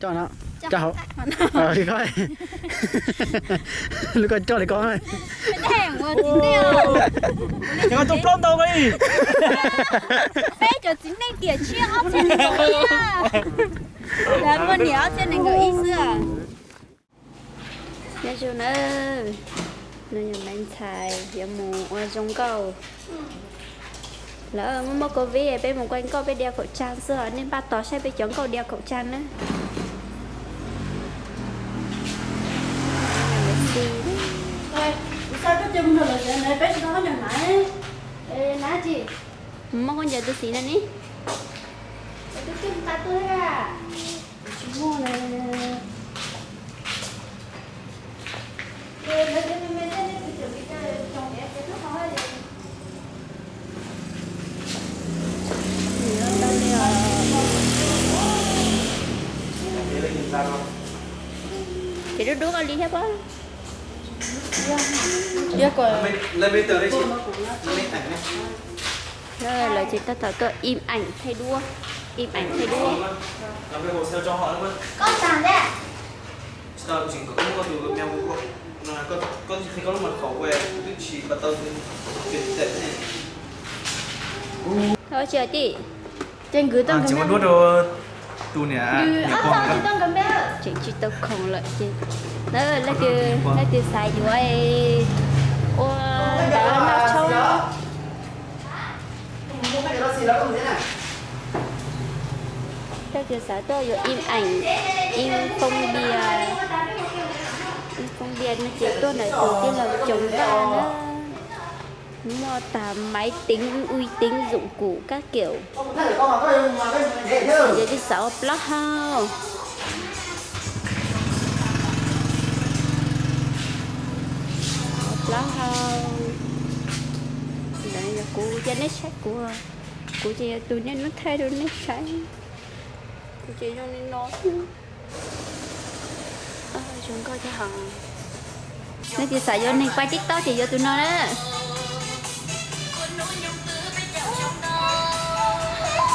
Coj no, coj hauv. Li ko, lub ko coj li ko. Txiv neej, tus plaub ntau ko li. Peb cov txiv neej tiam tshiab ob txhiab nees nkaum ib. Poj niam ob txhiab nees nkaum ib xwb. Nyob zoo na, no yog me ntxhais yuav mus ua zoo nkauj. Lawv muaj muaj covid peb mus ua nkauj peb đeo khẩu trang xwb, nej npaj tos saib peb cov nkauj đeo khẩu trang na. Muab koj ncaws tus xim no ni. Ces dub dub koj li thiab pob. Lawv ces tab tom tuaj in ảnh thay đuôi, in ảnh thay đuôi. Tsis tau tij. Ces nkws tau nkawd me. Tseem tsis tau khoom lawm ces leej twg xav yuav ua ntawv noj tshoob. Leej twg xav tuaj yuav in ảnh, in phong bì, in phong bì no ces tuaj ntawm tus tij laug Coob Vaj na. Muaj tas máy tính, uy tín, dụng cụ các kiểu. Yog tij xav ua plaub hau, ua plaub hau. Ntawd yog kuv cia neb saib kuv, kuv ces yog tus niaj hnub thaij rau nej saib. Kuv ces zoo li no. Zoo nkauj thiab hos. Nej tis xav yuav neeg pab TikTok ces yuav tus no na.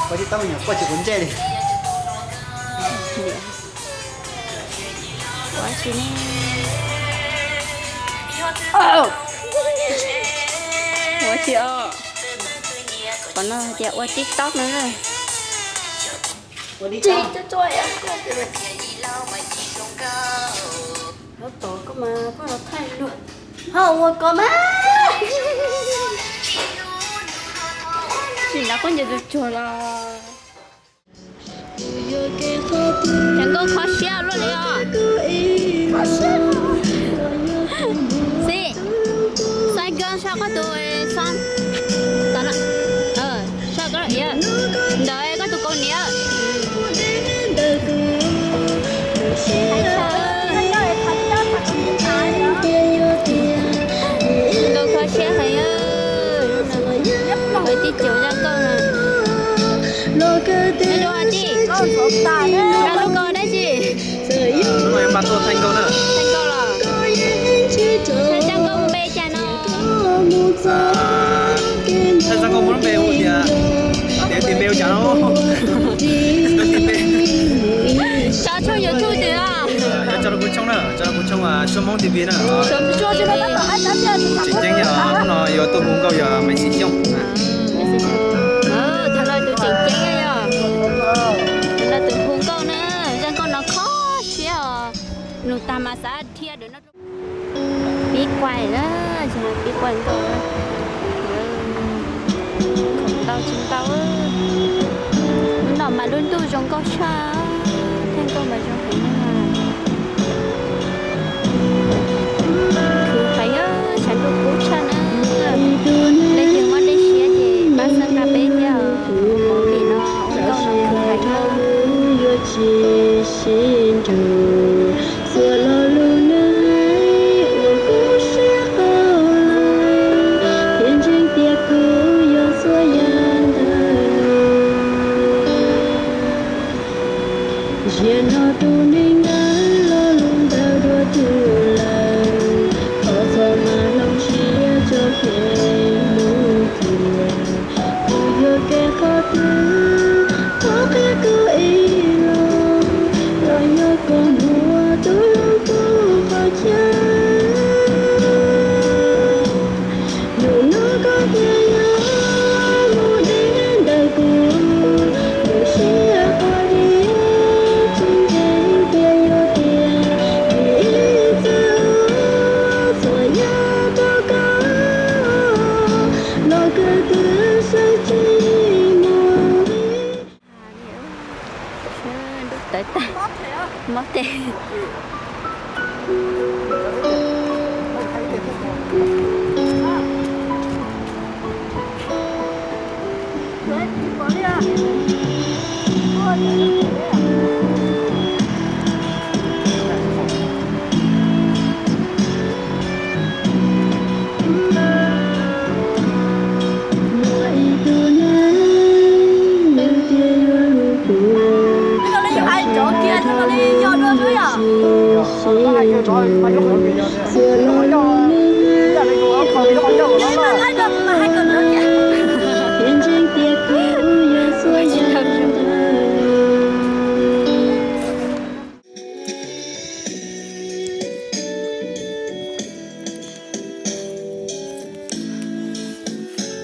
Pab TikTok me nyuam quaj tsis quav ntsej li. Ua tsis ne. Ua tsis os. Qhov no tias ua TikTok no na. Ua TikTok. Ho tom koj mas koj los thaij luag. Ho ua koj mas. Tsis nrog koj ncaws tus tsuag los. Cov nkauj kho siab luaj li os. Xib, xav nkauj sab koj tus, sab koj ntawd koj tus kaus hniav. Nkauj kho siab heev. Tus tij caum zaj nkauj no. Nyob zoo tij, zaj lub ko dab tsi? Lub no yog npaj tuaj thaij nkauj na. Thaij nkauj los? Thaij zaj nkauj mus npe cas no? Thaij zaj nkauj mus lub npe hu tias, tias tis npe hu cas no? Tso tshooj YouTube twg os? Yuav tso rau kuv tshooj na, tso rau kuv tshooj Suab Hmoob T V na. Tseem ceeb yog hnub no yuav tuaj hu nkauj yog Maiv Xis Xyooj. Thaum no tus tseem ceeb yog, thaum no tus hu nkauj na, zaj nkauj no kho siab os. Nug tag mas xav dhia dawm no. Pib quay na, tsis pib quay nkauj na. Khoom ntau tsis ntau. Hnub no mas lub ntuj zoo nkauj tshaj, thaij nkauj mas zoo heev na. Khwv heev, tshav ntuj kub tshaj na. Leej twg muaj dej siab ces pab subscribe peb thiab, ua movie no ua nkauj no khwv heev na. Txhua lo lus neeg ua kuv siab qau los, thiaj ntseeg tias kuv yog txhua yam ntawm no. Ziag no tus neeg ntawd lo lus ntawd dua twg lawm, thov txhob mas hloov siab tso kev mus thiab. Kuv yuav kev qhov twg, thov qhia kuv ib los, los nyob Koj hlub tus hluas nkauj qhov chaw, yus hnov koj tias yog mus deb ntawm kuv, kuv siab quaj vim tsis ntseeg tias yuav tiag, vim ib txwm txhua yam rau koj los kawg twb sawv tsees mus li. Tawv tag, mob tes. Muaj ib tug neeg nws tias yuav hlub kuv, tab sis hais rov kiag li yog dua xwb yom. Txhua lo lus nws hais, thiab ntseeg tias kuv yuav txhua yam ntawd.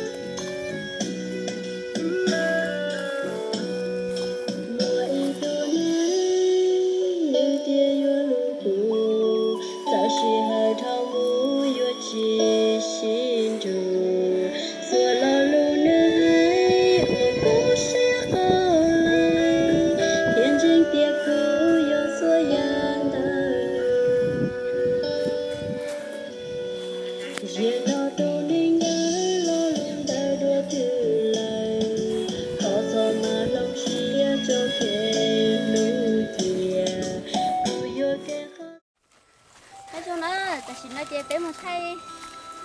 Muaj ib tug neeg nws tias yuav hlub kuv, txawm sij hawm dhau mus yuav tsis sib nrug. Txhua lo lus nws hais ua kuv siab qhov lawm, thiab ntseeg tias kuv yuav txhua yam ntawd. Ziag no tus neeg ntawd lo lus ntawd dua twg lawm, thov txhob mas hloov siab tso kev hlub cia, kuv yuav kev qhov. Nyob zoo na, tam sim no ces peb mus thaij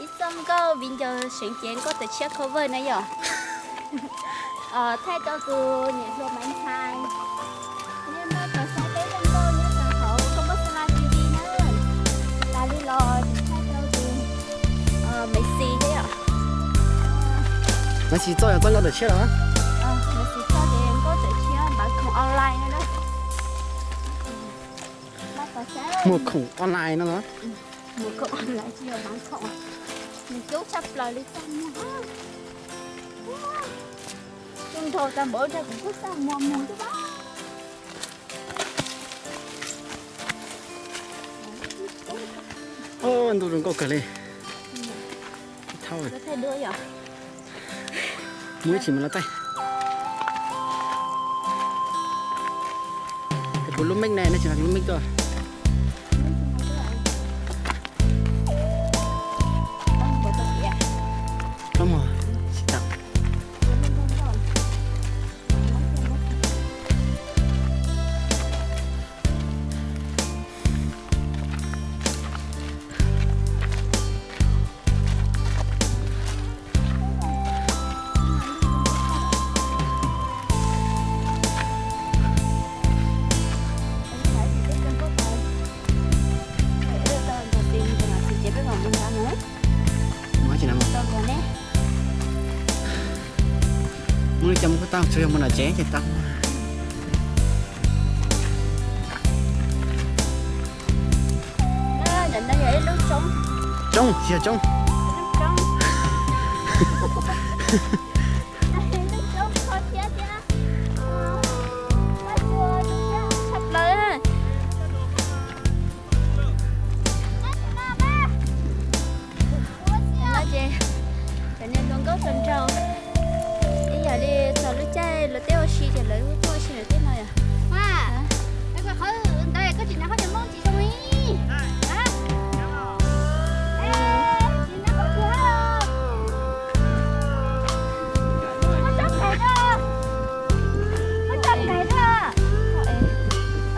ib txoj nkauj viv ncaus seev cev nkauj tawm tshiab cover na yom. Thaij rau tus niam hluas Maiv Ntxhais. Nej npaj tau saib peb txoj nkauj nyob rau hauv Koj Npauj Xa La T V na. Tas li los thaij rau tus Maiv Xis thiab yom. Maiv Xis txoj yog txoj nkauj tawm tshiab los? Maiv Xis txoj ces nkauj tawm tshiab npawv khoom online na. Muag khoom online no los? Muag khoom online tsis yog npawv khoom. Nws coob tshaj plaws li txaj muag. Coob nrog tag npaum nrog kuv kuj txaj muag muag xwb. Ntuj zoo nkauj kawg li. Thaij dua yom. Muaj ib tsis mas los thaij. Kuv lub mic ne, nej tsis nqa kuv lub mic tuaj. Tsis tau. Muaj li cas mus kuj tau, tsuas yog mus nram tsev ces tau. Coob, tsis yog coob. Tshaj plaws. No ces cov niag hluas nkauj hluas nraug ib yam li txog lub caij luag tej ua si ces lawv tuaj ua si lawv tej no yom. Mas, qhov ntawd koj tsis hnov qhov tias Hmoob tsis zoo li. Tsis hnov qhov tias Hmoob tsob kais na, Hmoob tsob kais na.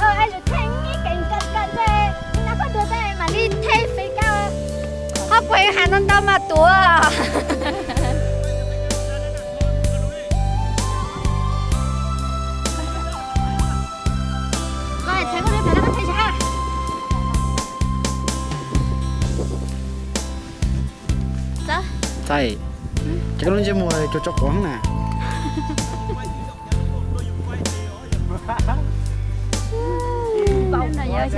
Ai yus theej ib kev kawm kawm ntshe hnov qhov tias mam li theej feem kawg. Qhov kuv hais ntau ntau mas tuav. Txaij, ces koj lub ntsej muag cuag tso quav na. Lub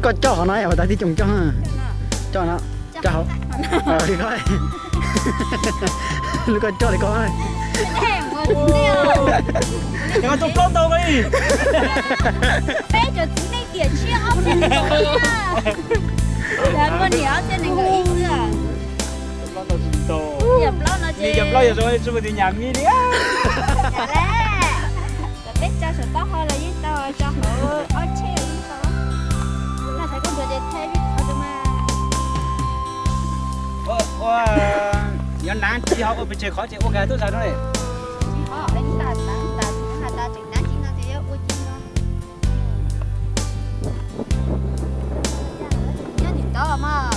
koj coj qhov no yog tas tib coom coj, coj no, coj hauv. Lub koj coj li ko. Cov tus plaub ntau li. Peb cov txiv neej tiam tshiab ob txhiab nees nkaum ib na. Yog muaj niam ob txhiab nees nkaum ib xwb. Niam plaub no ces, niam plaub yog zoo tsis muaj tus nyam mi li. Yam le, cov peb tso saum taub hau los yeej tau, tso hauv ob tsheb los yeej tau. Noj tshais koj ntuas ces thaij qhov tus mas. Ua, ua, nyob nab tsis ho ua pes tsawg qhov ces ua kag tuaj zag rau ne. Tsis ho, es tas tas tas has tas tseem nab tsis no ces yuav ua tsis no. Nyob nim tod mas.